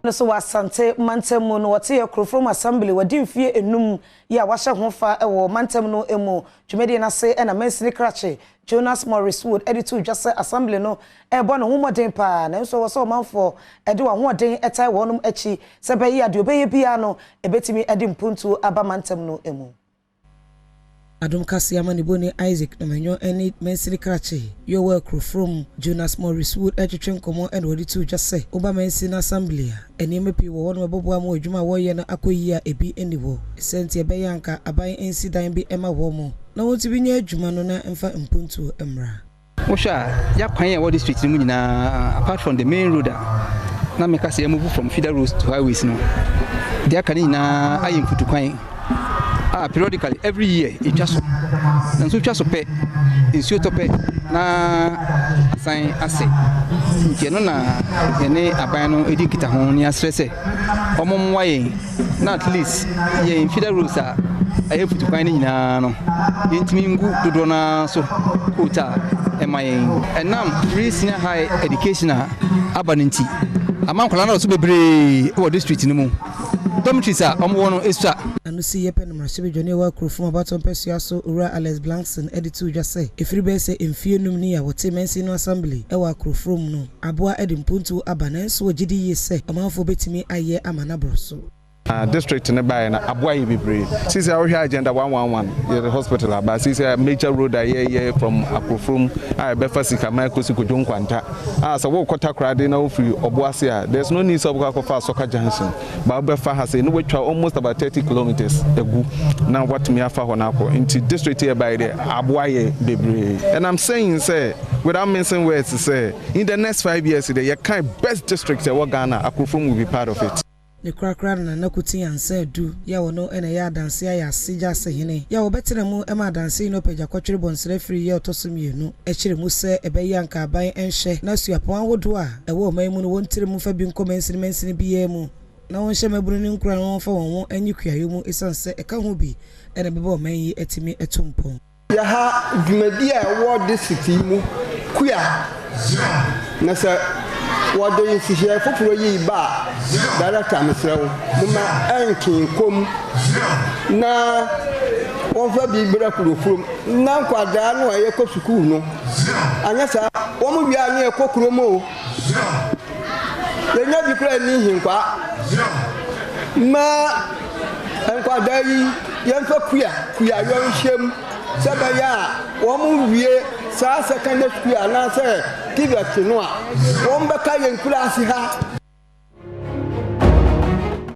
No so wɔ Asante mantam mu no, wɔte Akrofuom Assembly wɔde mfie 5 yi a wahyɛ ho fa wɔ mantam no mu. Dwumadie no ase na mansini krakye Jonas Morris Wood de to dwa sɛ assembly no ɛrebɔ ne ho mmɔden paa, nanso ɛwɔ sɛ ɔmanfoɔ de wɔn ahoɔden tae wɔnom akyi sɛ bɛyɛ a deɛ ɔbɛyɛ biara no ɛbɛtumi de mpuntuo aba mantam no mu. Adom Kaseɛ amanebɔni Isaac Nomenyo ne mansini krakye Yowel Akrofuom Jonas Morris Wood retwetwe nkɔmmɔ na wɔde too dwa sɛ woba mansini assembly a, nneɛma pii wɔ hɔ no ɛbɛboa ma adwuma a wɔreyɛ no akɔ yie a ebi nni hɔ. Sɛ nti ɛbɛyɛ anka aban nsi dan bi ma wɔn mo na wɔntumi nyɛ adwuma no na mfa mpuntuo mmra. Wohwɛ a, yɛakwan a ɛwɔ district no mu nyinaa, apart from the main road a na meka sɛ yɛmove from feeder roads to highways no, deɛ aka no nyinaa ayɛ mfutukwan a periodically every year ɛtwa so, na nso twa so pɛ, nsuo tɔ pɛ na asan asɛ. Nti ɛno na yɛne aban no ɛdi nkitaho ne asrɛ sɛ ɔmo mmoa yɛn na at least yɛn feeder roads a ɛyɛ mfutukwan no nyinaa no, yɛntumi ngu dodoɔ no ara so coal tar ɛma yɛn. Ɛnam free senior high education a aba no nti, ama nkwadaa no so bebree wɔ district no mu. Dormitories a wɔwɔ no esua. Ano si yɛ pɛ no, mmarahyɛbadwani a ɛwɔ Akrofuom abatɔ mpɛsua so, Owura Alex Blankson, de too dwa sɛ ɛfiri bɛyɛ sɛ mfie 5 ni a wɔte mansin no assembly wɔ Akrofuom no aboa de mpuntuo aba, nanso wɔgye di yie sɛ ɔmanfoɔ bɛtumi ayɛ ama no aborɔ so. District ne baeɛ no aboa yɛ bebree. Sisi a wohwɛ Agenda 111, yɛde hospital aba. Sisi a major road a yɛyɛ from Akrofuom a ɛbɛfa Sikaman kɔsi Kodwo Nkwanta a, sɛ wokɔ Takoradi na wofiri Ɔboase a, there's no need sɛ wobɛkɔ akɔfa Asɔka Junction ba, wobɛfa ha sɛ ne woatwa almost about 30 kilometers agu na watumi afa hɔ no akɔ. Nti district yɛ baeɛ deɛ, aboa yɛ bebree, and I'm saying sɛ without mincing words sɛ in the next 5 years deɛ, yɛkan best district ɛwɔ Ghana, Akrofuom will be part of it. Ne korakora no Nana Kuti Ansa Adu yɛ wɔno na ɛyɛ Adanse ayɛ ase gya ase hene yɛ a wɔbɛtena mu ma adanse yi no pagya kɔtwere bɔnsrɛ firi yɛ ɔtɔ so mmienu akyire mu sɛ ɛbɛyɛ anka aban nhwɛ na suapɔn ahodoɔ a ɛwɔ ɔman mu no wɔntire mu fa bi nkɔ mansini mansini biara mu na wɔnhyɛ mmabunu ne nkura na wɔmfa wɔn ho anyi kuayɔ mu, ɛsiane sɛ ɛka ho bi ɛna ɛbɛbɔ ɔman yi atumi atu mpɔn. Yɛha dwumadi a ɛwɔ district yi mu kua, na sɛ wɔde nhyehyɛe foforɔ yi ba a, director, mesrɛ wo, moma ɛnkenkom na wɔmfa bi brɛ Akrofuom na nkwadaa no a yɛkɔ sukuu no. Anyɛ saa, wɔn wie a ne yɛkɔ kurom o, yɛnya bi koraa ni hinkwa ma nkwadaa yi. Yɛmfa kua kuayɔ nhyɛm sɛ bɛyɛ a wɔn wie saa secondary school anaasɛ TVET no a, wɔn bɛka yɛn kura ase ha.